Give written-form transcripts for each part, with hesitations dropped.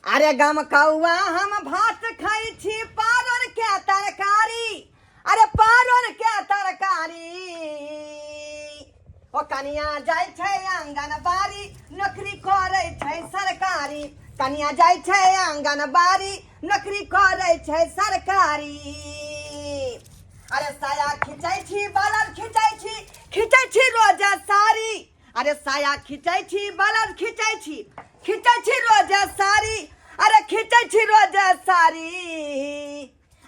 अरे गम कौआ हम भात खाइ छी पारोर के तरकारी, अरे पारोर के तरकारी। ओ कनिया जाइ छै आंगनबाड़ी, नौकरी करै छै सरकारी। कनिया जाइ छै आंगनबाड़ी, नौकरी करै छै सरकारी। अरे साया खिचै छी, बलद खिचै छी, खिचै छी रोज साड़ी। अरे साया खिचै छी, बलद खिचै छी, खिचै छी रोज साड़ी। अरे खिचै छी रोज साड़ी।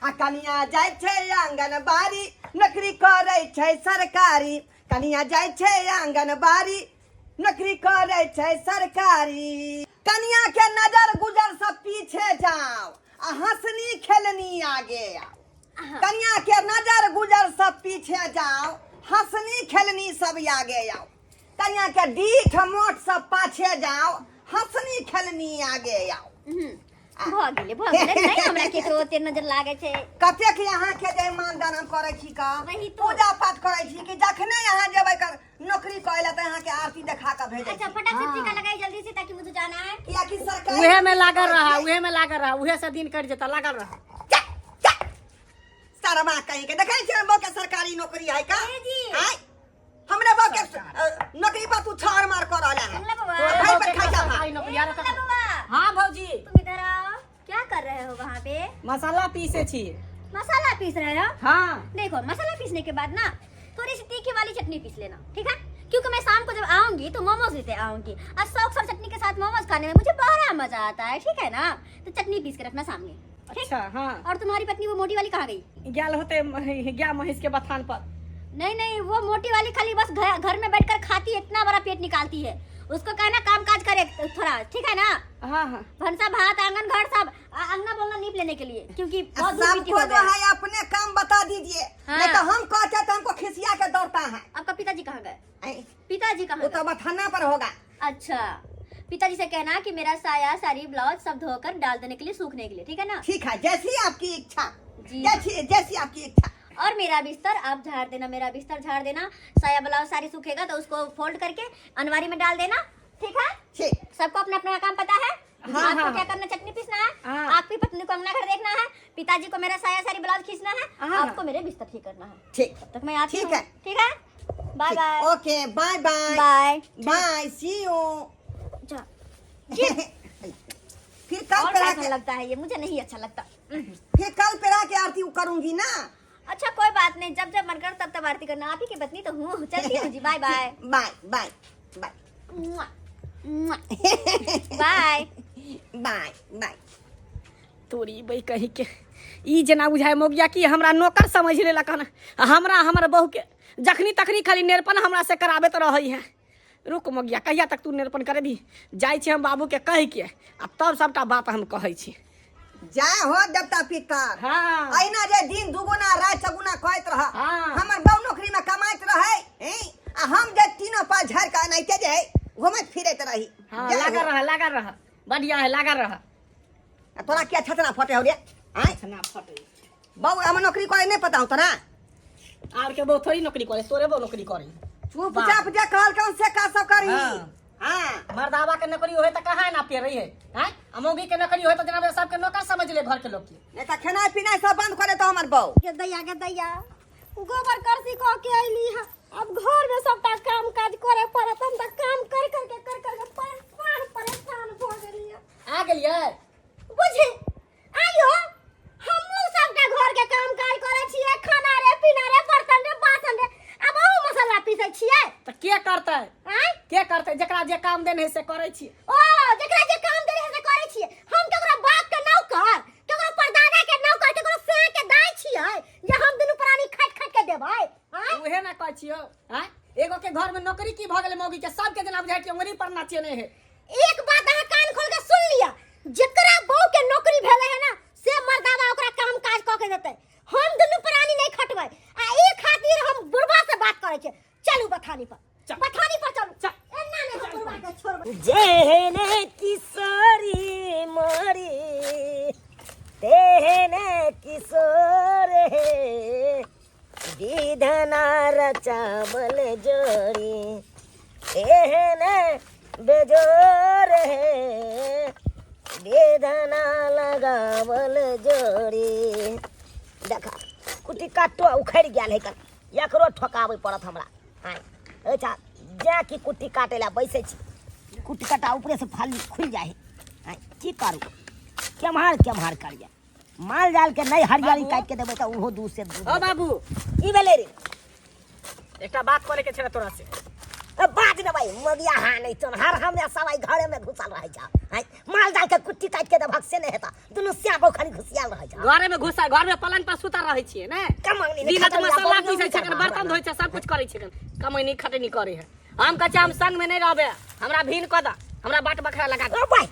आ कनिया जाइ छै आंगनबाड़ी, नौकरी करै छै सरकारी। कनिया जाइ छै आंगनबाड़ी, नौकरी करै छै सरकारी। कनिया के नजर गुजर सब पीछे जाओ, आ हंसनी खेलनी आगे आओ। कनिया के नजर गुजर सब पीछे जाओ, हंसनी खेलनी सब आगे आओ। कनिया के डीठ मोट सब पाछे जाओ, हंसनी खेलनी आगे आओ। भऽ गेलै, भऽ गेलै। नहि, हमरा केकरो ओते नजर लागै छै। कतेक अहाँ के जे ईमानदार हम करै छी का वही तो। पूजा पाठ करै छी कि जखने अहाँ जेबै कर नौकरी करै ला तऽ अहाँ के आरती देखा के भेजै अच्छा छी। फटाक से टीका लगाई जल्दी से ताकि मुझे जाना है। कियाकि सरकारी उहे में लागल रहा, उहे में लागल रहा, उहे से दिन कटि जेता, लागल रहा। जा, जा। शर्मा कहीं के देखै छियै बहू के सरकारी नौकरी है का? ए जी। आँय? हमरे बहू के नौकरी पर तू छाड़ मार कर रहला है। मंगला बाबा। तोरे भाई बहू पर के खाइ जा सरकारी नौकरी, यार, मंगला बाबा। हाँ भौजी। तुम इधर आओ, क्या कर रहे हो वहाँ पे? मसाला पीसे छी। मसाला पीस रहे हो? हाँ। देखो मसाला पीसने के बाद ना थोड़ी सी तीखी वाली चटनी पीस लेना, ठीक है? क्योंकि मैं शाम को जब आऊंगी तो मोमोज लेते आऊंगी, और सॉस और चटनी के साथ मोमोज खाने में मुझे बड़ा मजा आता है, ठीक है ना? तो चटनी पीस के रखना सामने, ठीक? अच्छा हाँ। और तुम्हारी पत्नी वो मोटी वाली कहाँ गई? गेल होते गया महींस के बथान पर। नहीं नहीं, वो मोटी वाली खाली बस घर में बैठकर खाती है, इतना बड़ा पेट निकालती है। उसको कहना काम काज करे थोड़ा, ठीक है ना? हाँ हाँ। भनसा भात आंगन घर सब अंगना बोलना नीप लेने के लिए, क्योंकि बहुत धूल मिट्टी सबको हो जो गया। है अपने काम बता दीजिए, हाँ। नहीं तो हम कहते तो हमको खिसिया के दौड़ता है। आपका पिताजी कहाँ गए? ऐ, पिताजी कहाँ वो तो गए? बथाना पर होगा। अच्छा, पिताजी से कहना कि मेरा साया साड़ी ब्लाउज सब धोकर डाल देने के लिए, सूखने के लिए, ठीक है ना? ठीक है, जैसी आपकी इच्छा। जी। जैसी जैसी आपकी इच्छा। और मेरा बिस्तर आप झाड़ देना, मेरा बिस्तर झाड़ देना, साया ब्लाउज सारी सूखेगा तो उसको फोल्ड करके अलमारी में डाल देना, ठीक है? ठीक। सबको अपना अपना काम पता है। हाँ, आपको हाँ, क्या हाँ। करना, चटनी पीसना है, हाँ। आपकी पत्नी को अंगना घर देखना है, पिताजी को मेरा साया सारी ब्लाउज खींचना है, हाँ, आपको मेरे बिस्तर ठीक करना है। ठीक। तब तक मैं आती ठीक हूँ। है। ठीक है, बाय बाय। Okay, bye bye. Bye bye, see you. जा। फिर कल और पेरा कैसा के लगता है ये? मुझे नहीं अच्छा लगता। फिर कल पेरा के आरती करूंगी ना। अच्छा कोई बात नहीं, जब जब मन कर तब तब आरती करना, आप ही की पत्नी तो हूँ। चलती हूँ जी, bye bye. Bye bye bye. Bye bye bye. तोरी बै कही के ई जेना बुझाय मोगिया कि हमरा नौकर समझ लेलक हन, आ हमरा हमर बहू के जखनी तखनी खाली नेरपन हमरा से कराबैत रहै है। रुक मोगिया, कहिया तक तू नेरपन करेबी? जाइ छी हम बाबू के कहि के आ तब सबटा बात हम कहै छी। जय हो देवता पितर। हाँ। अहिना जे दिन दुगुना रात चगुना कहैत रह। हाँ। हमर बहू नौकरी में कमाइत रहे, हैं? आ हम जे तीनों पाँच झाड़ के एनाहिते जे है घूमैत फिरैत रही। हाँ, जय लागल हो। रह, लागल रह, बढ़िया है, लागल रह। आ तोरा किया छतना फटे हो रे? आँय? छतना फटे। बहू हम नौकरी करे नहीं पता हो तोरा? आर के बहू थोड़ी नौकरी करे, तोरे बहू नौकरी करे। चुपचाप जे कहल कौन से का सब करी। हाँ। हाँ। मर्दावा के नौकरी होए त कहाँ ना पे रही है, हैं? आ मौगी के नौकरी होए त जनाब सबके नौकर समझ ले घर के लोग के। नहीं त खेनाई पिनाई सब बंद करे तो हमर बहू। गे दैया, गे दैया, गोबर करसी कह के अइली हँ, अब घर में सबटा काम काज करे पड़त। हम त काम कर कर के कर कर के परेशान परेशान भ गेलियै। आ गेलियै? बुझी आइयो हमहूँ सबटा घर के काम काज करे छियै, खाना रे पीना रे बर्तन रे बासन रे, अब अहूँ मसाला पीसै छियै। त के करतै? आँय? के करतै? जकरा जे काम देने है से करै छियै। ओ जकरा जे काम देने है से करै छियै। हम केकरो बाप के नौकर, केकरो परदादा के नौकर, केकरो साँ के दाय छियै जे हम दुनू प्राणी खट खट के देबै? आँय? उहे ना कहै छियौ, आँय? एगो के घर में नौकरी की भ गेलै मौगी के, सबके जेना बुझाइ कि उंगली पर नाचेने है। एक बात अहाँ कान खोल के सुन लिअ, जेकरा बहू के नौकरी भेलै है ना से मर्दावा ओकरा काम काज कऽ के देतै। हम दुनू प्राणी नहीं खटबै, आ ई खातिर हम बुढ़बा से बात करै छियै। चलू बथानी पर, चल। बथानी पर चलू। चल। एना नहीं हम बुढ़बा के छोड़बै। जेहने किशोरी मोरी तेहने किशोर हे, विधना रचावल जोड़ी एहने बेजोर हे, वेदना लगावल जोड़ी। देखा कुटी काटो उखड़ि गेल है, एकरो ठोकाबै पड़त हमरा। आँय अच्छा, जा कि कुट्टी काटै लए बैसै छी, कुट्टी काटा ऊपरे से फाली खुलि जाइ है। आँय की करू, केम्हर केम्हर करियै? माल जाल के नहि हरियरी काटि के देबै तऽ ओहो दूध से दूध। ओ बाबू, की भेलै रे? एकटा बात करे के छलै तोरा से। ए, बाज ने भाई मगिया। हाँ नहीं तो हर हमरा सवाई घरे में घुसल रहै छ। आँय, माल जाल के कुट्टी काटि के देबहक से नहि हेतऽ, दुनू स्या बौखनी घुसियाल रहै छ। घरे में घुसा, घर में पलंग पर सुतल रहै छियै ने। कमौनी नहि दिन रात खटनी मसाला आ पीसै छै, बौनी बर्तन धोइ छै, सब कुछ करै छै, कमैनी खटनी करै है। हम कहै छियै हम संग में नहि रहबै, हमरा भीन कऽ दऽ, हमरा बाट बखरा लगा दऽ। ओ भाई,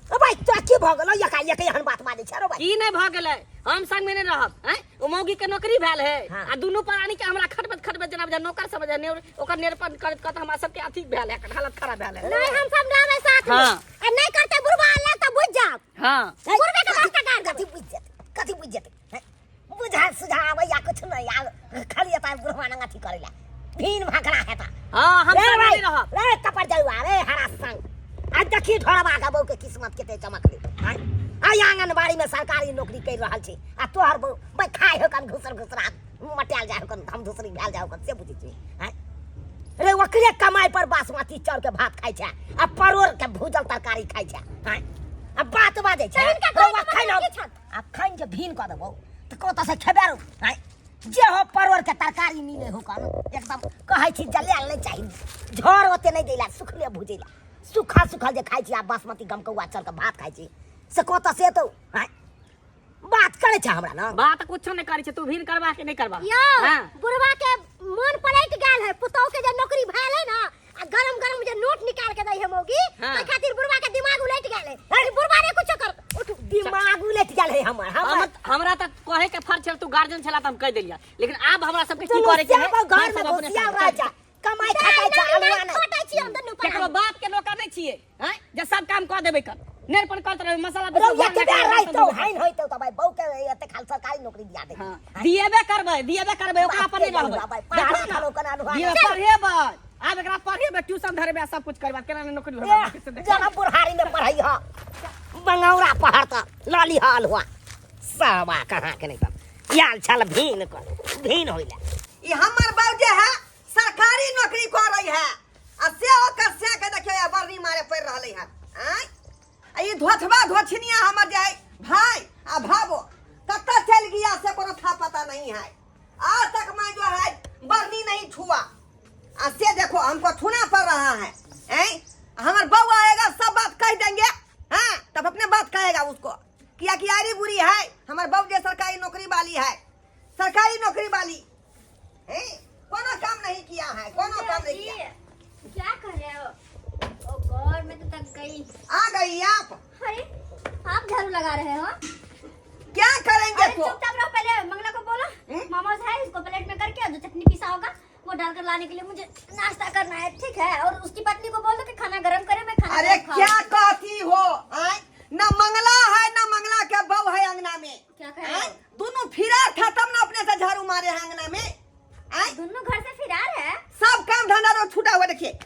ओ भाई, तोरा की भऽ गेलौ? एका एक एहन बात बाजै छै रो भाई? की नहि भऽ गेलै? हम संग में नहि रहब। आँय, ओ मौगी के नौकरी भेल है हाँ। आ दुनू प्राणी के हमरा खटबैत खटबैत जेना बुझाय नौकर समझ ने, ओकर नेरपन करैत करैत हमरा सबके अथी भेल है, हालत खराब भेल है। नहीं, हम सब रहबै साथ में। हाँ। आ नहीं करते बुढ़वा अल्लाह तो बुझ जाओ। हाँ। बुढ़वे के रास्ता काट। कथी बुझ जेतै? कथी बुझ जेतै? हैं? बुझा सुझा आबै या कुछ नहीं आब, खाली एता बुढ़वा नंगा अथी करै ला भीन भाकड़ा हेता। हाँ, हम रे संग में भाई नहि रहब। रे कपर जरुआ रे हरा संग, आ देखी ढोरबा के बहू के किस्मत केते चमकले। आँय, आइ आंगनबाड़ी में सरकारी नौकरी कर रहल छी आ तोहर बहू भाई खाय हो कन घुसर घुसरा मटायल जाय हो कन हम धुसरी भेल जाय हो कन, से बुझै छी? आँय रे, ओकरे कमाई पर बासमती चाउर के भात खाइ छै आ परोड़ के भूजल तरकारी खाइ छै। आँय, आ बात बाजै छै। तऽ हिनका रौआ कहैके खाइ मतलब की छल? आ खाइन जे भीन कऽ देबौ तऽ कतऽ से खेबे रो? आँय, जे हो परोड़ के तरकारी मिले हो कन एकदम कहै छी जलायल नहि चाही, झोर ओते नहि दैला, सुखले भुजैला, सूखा सूखल जे खाइ छी आ बासमती गमकौआ चाउर के भात खाइ छी, से कतऽ से एतौ? आँय, बात करै छै हमरा ने। बात कुछो नहि करै छै। तू भीन करबा के नहि करबा? यौ। हाँ। बुढ़वा के मन पलट गेल है। पुतोह के जे नौकरी भेल है ना आ गरम गरम जे नोट निकाल के दै है मौगी, हाँ। ताहि खातिर बुढ़वा के दिमाग उलट गेल है। अरे बुढ़वा ने कुछो कर, उठू। दिमाग उलट गेल है हमर, हमर। हमरा तऽ कहे के फर्ज छल, तू गार्जियन छला तऽ हम कहि देलियै, लेकिन आब हमरा सबके की दुनू करे के है? श्याम घर हम में सब अपने घुसियाल साथ रहै छै, कमाइ खटाइ छै, नहीं, अल्हुआ नहीं, नहि। खटै छी हम दुनू केकरो प्राणी। बाप के नौकर नहि छियै हैं जे सब काम कऽ देबै, कर नेरपन करत रहबै, मसाला पीसबै, रौया घर के में बेर खाना रहितौ, बनबै। हाइन होइतौ तऽ भाई बहू के एते खाल सरकारी नौकरी दिया दे। हाँ, दिएबे करबै, दिएबे करबै, ओकरा पर नहि रहबै। बाप रे, पढ़ा देखो ना, लिखा कोना अल्हुआ दिएबे, नहि। पढ़ेबै, आब एकरा पढ़ेबै, ट्यूशन धरेबै आ सब कुछ करबै, केना नहि नौकरी होबै से देखबै। जहाँ बुढ़ारी में पढ़ई ह बंगौरा पढ़ त लली ह अल्हुआ सबा कहाँ के नहीं तब याल छल भीन कर भीन होइला। ई हमर बाबू जे है सरकारी नौकरी कर रही है आ से ओकर से के देखियो या बर्नी मारे पड़ रहलै है। आँय, आ ई धोथबा धोछनिया हमर जे है भाई आ भाबो कतऽ चलि गया से कोनो था पता नहीं है। आज तक मैं जो है बर्नी नहीं छुआ आ से देखो हमको छूना पड़ रहा है। ऐं हमर बहू आएगा सब बात कह देंगे। हाँ, तब अपने बात कहेगा उसको किया कि यारी बुरी है। हमर बहू जे सरकारी नौकरी वाली है, सरकारी नौकरी वाली हैं, कोनो काम नहीं किया है, कोनो काम नहीं किया। क्या कर रहे हो? ओ गॉड, मैं तो थक गई। आ गई आप? अरे आप झाड़ू लगा रहे हो? क्या करेंगे? अरे तो चुपचाप रहो, पहले मंगला को बोलो हम्म? मोमोज है इसको प्लेट में करके और जो चटनी पिसा होगा वो डालकर लाने के लिए, मुझे नाश्ता करना है, ठीक है? और उसकी पत्नी को बोल दो कि खाना गरम करे, मैं खाना अरे गरम खाऊं। क्या कहती हो? आय ना मंगला है ना मंगला के बहू है अंगना में। क्या कह रहे हो? आय, दोनों फिरा था तब ना अपने से झाड़ू मारे हैं अंगना में। आय दोनों घर से फिरार है। सब काम धंधा तो छूटा हुआ, देखिए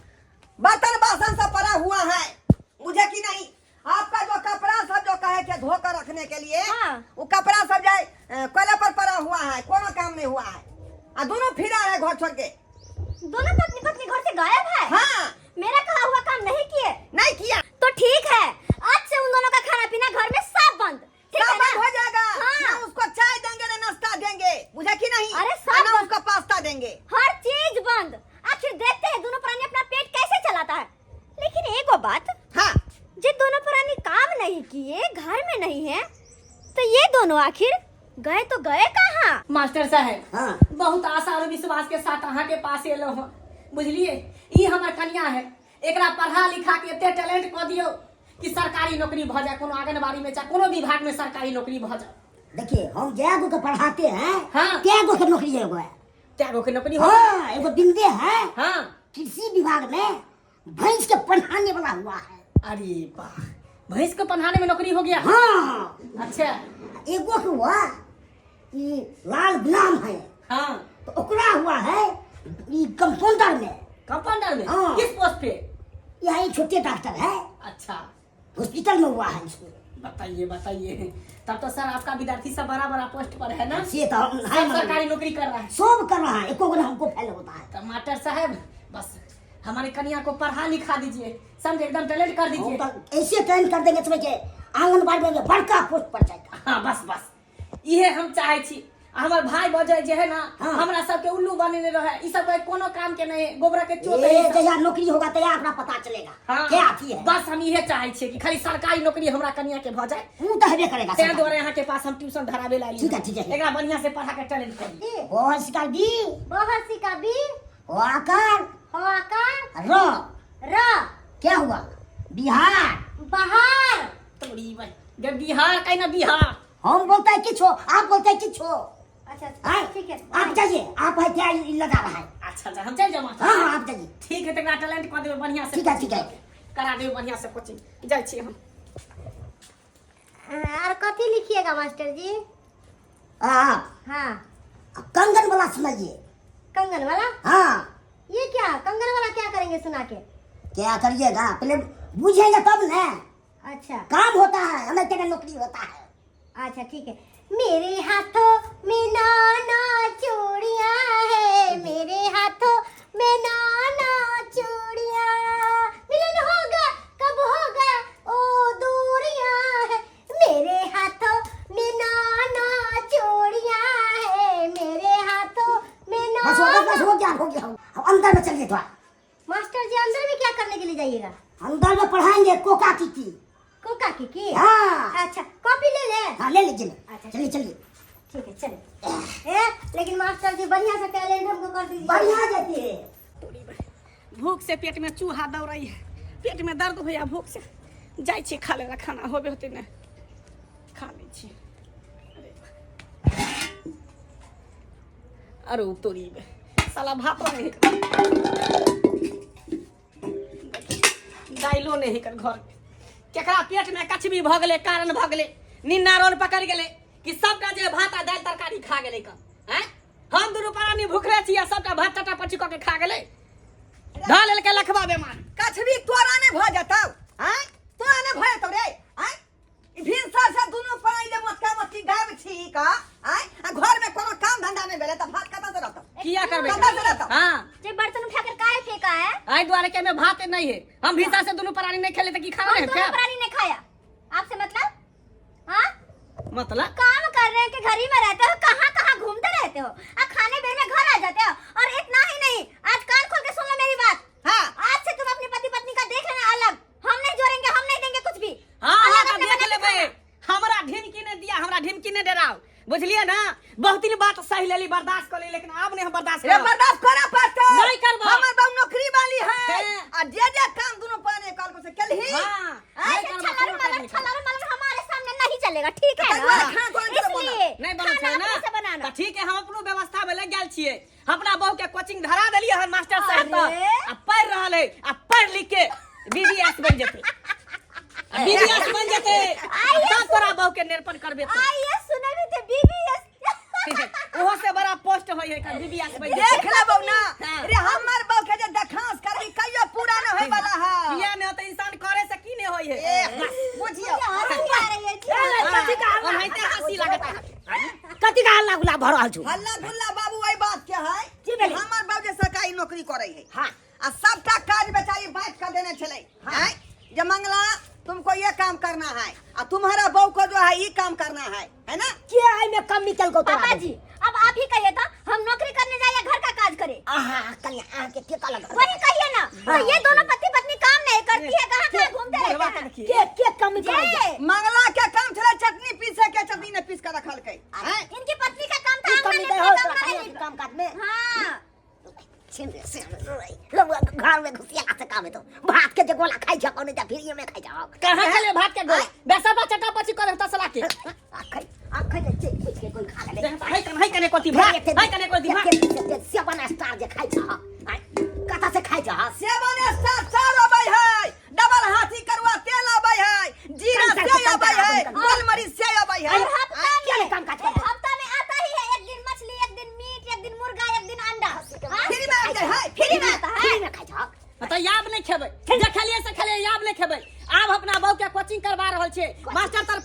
बर्तन बासन सब पड़ा हुआ है, मुझे कि नहीं? आपका जो कपड़ा सब जो कहे थे धो कर रखने के लिए, हाँ। वो कपड़ा सब जाए कोयला पर पड़ा हुआ है, कोनो काम नहीं हुआ है आ दोनों फिरा है घर छोड़ के। दोनों पत्नी पत्नी घर से गायब है? हाँ। मेरा कहा हुआ काम नहीं किए? नहीं किया। तो ठीक है, आज से उन दोनों का खाना पीना घर में सब बंद, ठीक सब है ना? बंद हो जाएगा। हाँ। ना उसको चाय देंगे ना नाश्ता देंगे, बुझा कि नहीं? अरे सब ना बंद। उसको पास्ता देंगे, हर चीज बंद। आखिर देखते हैं दोनों प्राणी अपना पेट कैसे चलाता है। लेकिन एक और बात, हाँ, जे दोनों प्राणी काम नहीं किए, घर में नहीं है, तो ये दोनों आखिर गए तो गए कहाँ? मास्टर साहेब, हाँ। बहुत आशा और विश्वास के साथ अहाँ के पास एलो हूँ, बुझलिए? ई हमर कन्या है, एकरा पढ़ा लिखा के एते टैलेंट कऽ दियौ कि सरकारी नौकरी भऽ जाए, कोनो आंगनबाड़ी में चाहे कोनो विभाग में सरकारी नौकरी भऽ जाए। देखिए, हम जय गो के पढ़ाते हैं, हाँ। कै गो के नौकरी एगो है? कै गो के नौकरी हो? हाँ, एगो बिंदे है, हाँ, कृषि विभाग में भैंस के पढ़ाने वाला हुआ है। अरे वाह, भैंस के पन्हाने में नौकरी हो गया? हाँ। अच्छा। एगो के हुआ कि लाल गुलाम है, हाँ, तो ओकरा हुआ है ई कंपाउंडर में। कंपाउंडर में? हाँ। किस पोस्ट पे? यही छोटे डॉक्टर है। अच्छा। हॉस्पिटल में हुआ है इसको। बताइए बताइए, तब तो सर आपका विद्यार्थी सब बड़ा बड़ा पोस्ट पर है ना? से तो हम सब सरकारी नौकरी कर रहा है। सब कर रहा है, एको गो हमको फेल होता है। तो मास्टर साहब बस हमारे कन्या को पढ़ा लिखा दीजिए, समझे, एकदम टैलेंट कर दीजिए। हम तो ऐसे ट्रेन कर देंगे समझे, आंगनबाड़ी में बड़का पोस्ट पर जाएगा। हाँ बस बस इहे हम चाहे छी। हमर भाई बजै जे है ना, हाँ। हमरा सबके उल्लू बनेने रहे, ई सब कोनो काम के नहीं, गोबरा के चोट है ए, ई सब। जहिया नौकरी होगा तहिया अपना पता चलेगा। हाँ। क्या अथी है। बस हम इहे चाहे छियै कि खाली सरकारी नौकरी हमरा कन्या के भ जाए। ऊ तो हेबे करेगा। तें सरकारी। दुआरे अहाँ के पास हम ट्यूशन धराबे ला ठीक है, ठीक है। एकरा बढ़िया से पढ़ा के टैलेंट करी। बहुत शिकार बी। बहुत सिका बी। हो आकार। हो आकार। र। र। क्या हुआ? बिहार। बहार। तोरी भाई जब बिहार कहीं ना बिहार। हम बोलते हैं किछो, आप बोलते हैं किछो। अच्छा, अच्छा, हाँ? ठीक है। आप जाइए, आप है क्या लगा रहा है। अच्छा अच्छा, हम चल जाओ मास्टर। हाँ हाँ आप जाइए। ठीक है, तकरा टैलेंट कऽ देबै बढ़िया से। ठीक है, ठीक है। करा देबै बढ़िया से कोचिंग। जाइ छी हम। और कथी लिखिएगा मास्टर जी? हाँ। हाँ। कंगन वाला सुनाइए। कंगन वाला? हाँ। ये क्या कंगन वाला क्या करेंगे सुना के? क्या करिएगा पहले बुझेगा तब ना। अच्छा। काम होता है, हमें तेरा नौकरी होता है। अच्छा ठीक है। मेरे हाथों में नाना चूड़ियां है, मेरे हाथों में नाना चूड़ियां, मिलन होगा कब होगा ओ दूरियां है, मेरे हाथों में नाना चूड़ियां है, मेरे हाथों में बस हो गया, नाना। बस हो गया, हो गया। अब अंदर में चलिए थोड़ा। मास्टर जी अंदर में क्या करने के लिए जाइएगा? अंदर में पढ़ाएंगे कोका की की। कोका की की? हाँ। अच्छा कॉपी ले ले। हाँ ले लीजिए। अच्छा। चलिए चलिए। ठीक है चलिए। ए, लेकिन मास्टर जी बढ़िया से टैलेंट हमको कर दीजिए। बढ़िया जाती है। भूख से पेट में चूहा दौड़ रही है, पेट में दर्द होया भूख से। जाइ छी खा लेला खाना होबे होते ने खा लै छी। अरे तोरी बे साला भातो नहीं कर, दाइलो नहीं कर घर में। केकरा पेट में कछबी भ गेलै, कारण भ गेलै, निन्ना रोल पकड़ गेलै कि सबटा जे भात आ दालि तरकारी खा गेलै क हैं। हम दुनू प्राणी भूखले छी आ सबटा भात टटा पची क के खा गेलै। धऽ लेलकै लखबा बेमार। कछबी तोरा नहि भऽ जेतौ हैं, तोरा नहि भऽ जेतौ रे हैं। ई भिनसर से दुनू प्राणी जे मोटका मोटकी गायब छी का हैं, आ घर में कोनो काम धंधा नहि भेलै तऽ भात कतऽ से रहतौ? किया करबै? कतऽ से रहतौ? हाँ। जे बर्तन उठाकर काहे फेंका है? एहि दुआरे के हमें भात नहीं है, हम भिनसर से दुनू प्राणी नहीं खेले तऽ की खाना हम नहीं दोनों खाएब? प्राणी नहीं खाया आपसे मतलब? हाँ? मतलब काम कर रहे हैं कि घर ही में रहते हो, कहाँ कहाँ घूमते रहते हो, और खाने बेर में घर आ जाते हो। और इतना ही नहीं, आज कान खोल के सुन लो मेरी बात। हाँ। आज से तुम अपने पति पत्नी का देख लेना अलग, हम नहीं जोड़ेंगे, हम नहीं देंगे कुछ भी। हाँ, अलग हाँ, अपने देख बना के लेबै। खाना। हमरा ढिमकी नहीं दिया, हमरा ढिमकी नहीं डराओ, बुझलिए ना। बहुत दिन बात सही लेली, बर्दाश्त कर ली, लेकिन आब नहीं हम बर्दाश्त रे करब। बर्दाश्त करे पड़तौ। नहीं करब। हमर बाबू नौकरी वाली है। हैं। आ जे जे काम दुनू पाने कल को से केलही। हाँ। नहीं ऐसे करब, छलारू कोनो काज मलर, नहीं करब। छलारू मलर हमारे सामने नहीं चलेगा, ठीक है तो ना? तरुआ खाना तोरा के इसलिए नहीं बनल खाना छै ना? अपने से बनाना। तऽ ठीक है, हम अपनो व्यवस्था में लग गेल छियै। अपना बहू के कोचिंग धरा देलियै हन मास्टर साहब तऽ। अरे। आ पढ़ि रहल है, आ पढ़ि लिख के बीबीएस बनि जेतै। आ बीबीएस बनि जेतै। तब तोरा बहू के निरपन करबे तो। आइए सुने भी थे बीबीएस। ओहो से बड़ा पोस्ट होय है एकर, बीबीएस बनि जेतै। देख लेबौ ना। हाँ। रे हमर बहू के जे देखांस करही कहियो पूरा न होय वाला है। किया नहि होतै, इंसान करे से की नहि होय है। ए, बुझियौ। हंसी आ रही है जी। हाँ, ओनाहिते हँसी लागत अहाँके। कथी का हल्ला गुल्ला भऽ रहल छौ? हल्ला गुल्ला बाबू एहि बात के है की भेलै? हमर बाबू जे सरकारी नौकरी करै है। हाँ। आ सबटा काज बेचारी बांटि के देने छलै। हैं? जे मंगला तुमको ये काम करना है आ तुम्हारा बहू को जो है ये काम करना है, है ना? के एहि में कमी केलकौ तोरा? पापा जी अब आप ही कहिए तो, हम नौकरी करने जाए या घर का काज करे? आहा, कन्या, अहाँ के के कहलक? वही कहिए ना। तो ये दोनों पति पत्नी काम नहीं करती है, कहाँ कहाँ घूमते रहते हैं। के कमी जे, करै छै? मंगला के काम छलै चटनी पीसे के, चटनी ने पीस के रखलकै। हैं? इनकी पत्नी का काम था की कमी अंगना दै में हो काम तोरा करने कन्या के की। काम काज में? हाँ। घर में घुसिया से काम है तो भात के जे गोला खाइ छ कोने जा फिर में खाइ जाओ। कहाँ खेले भात के गोला? बेसा बा चटा पची कर तसला के। आखै आखै जे चीज पूछ के कोई खा ले। हाय कन, हाय कने कोती भात, हाय कने कोती भात। सेवन स्टार जे खाइ छ कता से खाइ छ? सेवन स्टार चार अबै है, डबल हाथी करुआ तेल अबै है, जीरा कंकर से के अबै है, कंकर। गोलमरीच से अबै है। और हफ्ता क्या में काम काज एक करे? हफ्ता में आता ही है एक दिन मछली, एक दिन मीट, एक दिन मुर्गा, एक दिन अंडा। हाँ? फ्री में आबै है, फ्री में आता है। फ्री में खाइ छ। तऽ याब नहि खेबै, जे खेलिए से खेलिए, याब नहि खेबै। आब अपना बहू के कोचिंग करवा रहल छियै, मास्टर तर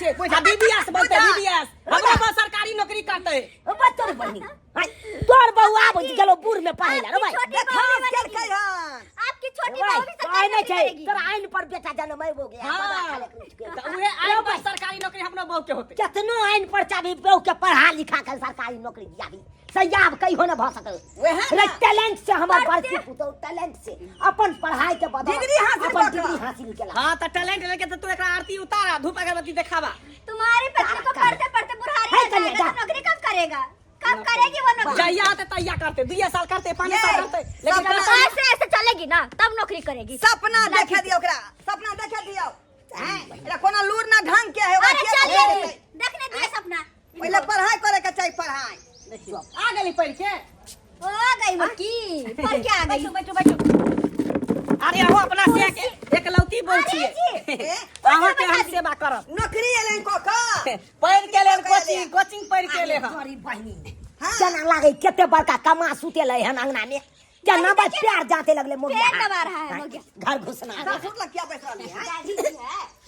छै आ बीबीएस बनतै बीबीएस हमरो बहू सरकारी नौकरी करतै ओ तोर बहिनी आय, तोर बहू आब गेलो बूढ़ में पढ़ै ला रे भाई छोटी देखा बहू भी केलकै बनेगी। हन आपकी छोटी भाई बहू भी कहै सरकारी नहि नौकरी छै करेगी तोरा आइन पर बेटा जनमेबो गया हाँ तऽ उहे आइन पर सरकारी नौकरी हमरो बहू के होतै केतनो आइन पर चाभी बहू के पढ़ा लिखा के सरकारी नौकरी दियाबी सयाब कहियो न भऽ सकल वएह रे ने। टैलेंट से हमर बड़की पुतहु टैलेंट से अपन पढ़ाई के बदौलत डिग्री हासिल अपन कऽ कऽ। डिग्री हासिल केला हाँ तऽ टैलेंट लेके तऽ तू एकरा आरती उतार आ धूप अगरबत्ती देखावा तुम्हारे पत्नी को पढ़ते पढ़ते बुढ़ारी है हो कन्या, जाएगा जा। तो नौकरी कब करेगा कब करेगी वो नौकरी जहिया होते तहिया करते दुइये साल करते पाँच ये, साल करते लेकिन सपना- करते ऐसे ऐसे चलेगी ना तब नौकरी करेगी सपना देखे दियौ ओकरा सपना देखे दियौ हैं एकरा कोनो लूर ना ढंग के है ओकरा अरे के चलिए देतै? देखने दिए सपना पहिले पढ़ाई करे के चाही पढ़ाई देखियो आ गेली पढ़ के ओ गई मुर्गी पर क्या आ गई बैठो बैठो बैठो अरे अहो अपना से के एकलौती बोल छियै ए, अहाँ के हम सेवा करब नौकरी एलन कऽ कऽ पढ़ के लेल कोचिंग कोचिंग पढ़ के ले हँ तोरी बहिनी हाँ। केना लागे कते बड़का कमा सुतेलै हन अंगना में केना बा प्यार जाते लगले मोगिया पैर दबा रहा है मोगिया। घर घुसना ससुर लग किया बैठ रहली हैं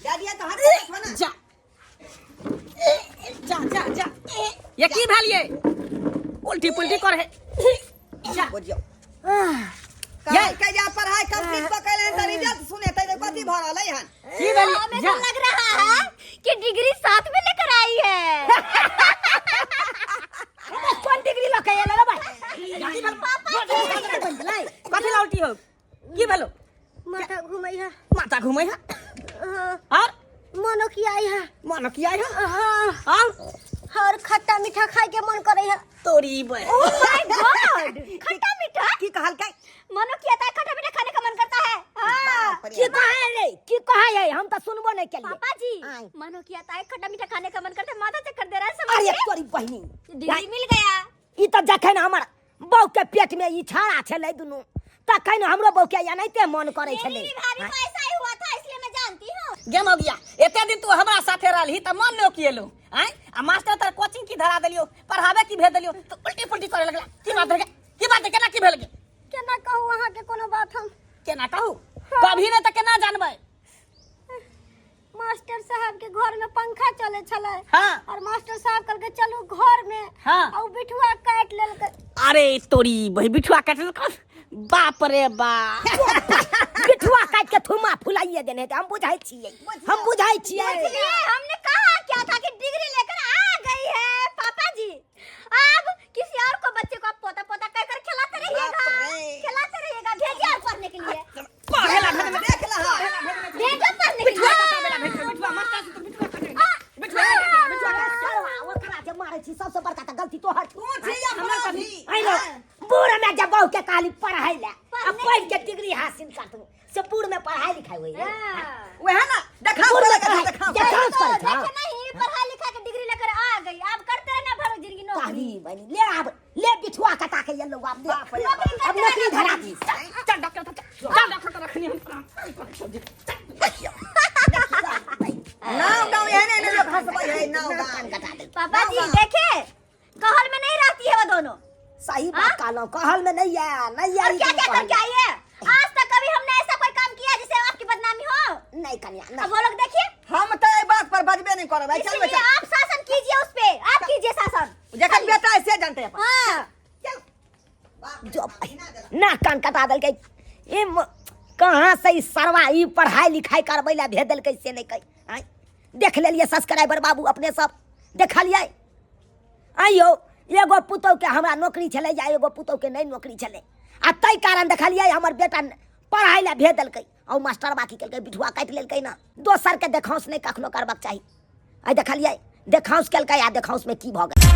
दादी है तो हट बैठो ना जा जा जा जा ये की भेल ये उल्टी पुल्टी कर है जा बुझियो ये के जा पढ़ाई कंप्लीट कऽ के एलन तऽ रिजल्ट सुनेतै जे कथी भऽ रहलै हन की भेल हमें जा तो लग रहा है कि डिग्री साथ में लेकर आई है कोन डिग्री लऽ के एलै रे भाई की भेल कथी ला उल्टी हो की भेलो माथा घुमै है माथा घुमै है हाँ, और मनो की आई है मन की आई है हाँ और और खट्टा मीठा खाए के मन करे है तोरी बे ओ my God खट्टा मीठा की कहलकै मनो किया था खट्टा मीठा खाने का मन करता है हाँ बाप रे की कहै रे की कहै है हम तऽ सुनबो नहि केलियै पापा जी आय। मनो किया था खट्टा मीठा खाने का मन करता है माथा चक्कर दे रहा है अरे समझ तोरी बहिनी डिग्री मिल गया ई तऽ जखन हमर बहू के पेट में ई छाड़ा छलै दुनू तखन हमरो बहू के एनाहिते मन करै मेरी छलै भी भाभी को ऐसा ही हुआ था इसलिए मैं जानती हूँ गेम हो गया एते दिन तू हमरा साथे रहलही त मन न किएलो आय आ मास्टर तर कोचिंग की धरा देलियो पढ़ावे की भेज देलियो तो उल्टी पुल्टी करे लगला की बात भेल की बात केना की भेल गे केना कहू अहाँ के कोनो बात हम केना कहू कभी ने त केना जानबै मास्टर साहब के घर में पंखा चले छलै हाँ। और मास्टर साहब कहलकै चलू घर में हाँ। आ उ बिठुआ काटि लेलकै अरे तोरी बही बिठुआ काटल बाप रे बाप बिठुआ काटि के थुमा फुलाइए देने हेतै हम बुझै छियै हम बुझै छियै इसलिए हमने कहा क्या था कि डिग्री लेकर आ गई है पापा जी अब किसी और को बच्चे को आप पोता पोता कहकर खिलाते रहिएगा बाप रे। खिलाते रहिएगा भेजिए और पढ़ने के लिए पढ़े ला भेज देख लहा भेजो पढ़ने के बिठुआ लिए काटे ला भेज बिठुआ मास्टर से तो बिठुआ काटे बिठुआ काटे बिठुआ काटे सरवा, ओकरा जे मारै छी सबसे बड़का तऽ गलती तोहर छौ तू छी अपराधी आइ लो बूढ़ में जब बहू के कहली पढ़ाई ले आ पढ़ के डिग्री हासिल कर तू से बूढ़ में पढ़ाई लिखाई होई रे वह ना देखा बूढ़ में देखा पढ़ाई देखा देखा तो करै छौ देखे नहीं पढ़ा लिखा के डिग्री लेकर आ गई अब करते रहना भरो जिंदगी नौकरी कहली बनी ले आब ले बिठुआ कटा के येलो आब ले बाप रे नौकरी अब नौकरी धरा दी चल डॉक्टर चल डॉक्टर तो रखनी हम देखियो नाव गाँव एहने एहने लोग हंसबै है नाव गाँव कटा दे पापा जी देखे कहल में नहीं रहती है वो दोनों सही बात कहलहुँ कहल में नहीं आया नहीं और आई क्या क्या करके आई है आज तक कभी हमने ऐसा कोई काम किया जिससे आपकी बदनामी हो नहीं कन्या अब नहीं वो लोग देखिए हम तऽ एहि बात पर बजबे नहीं करब चल इसलिए बच्चा आप शासन कीजिए उस पे आप कीजिए शासन जखन बेटा है से जानते अपन हाँ चल जो ना कान कटा देलकै ई कहाँ से ई सरवा ई पढ़ाई लिखाई करबै लए भेज देलकै से नहीं कही आँय देख लेलियै सब्सक्राइबर बाबू अपने सब देखलियै आइयो एगो पुतहुके हमरा नौकरी छलै या एगो पुतहुके नहि नौकरी छलै आ ताहि कारण देखलियै हमर बेटा पढ़ाइ लए भेज देलकै आ ओ मास्टरबा की केलकै बिठुआ काटि लेलकै ने दोसरके देखाउँस नहि कखनो करबाक चाही आइ देखलियै देखाउँस केलकै आ देखाउँसमे की भऽ गेल।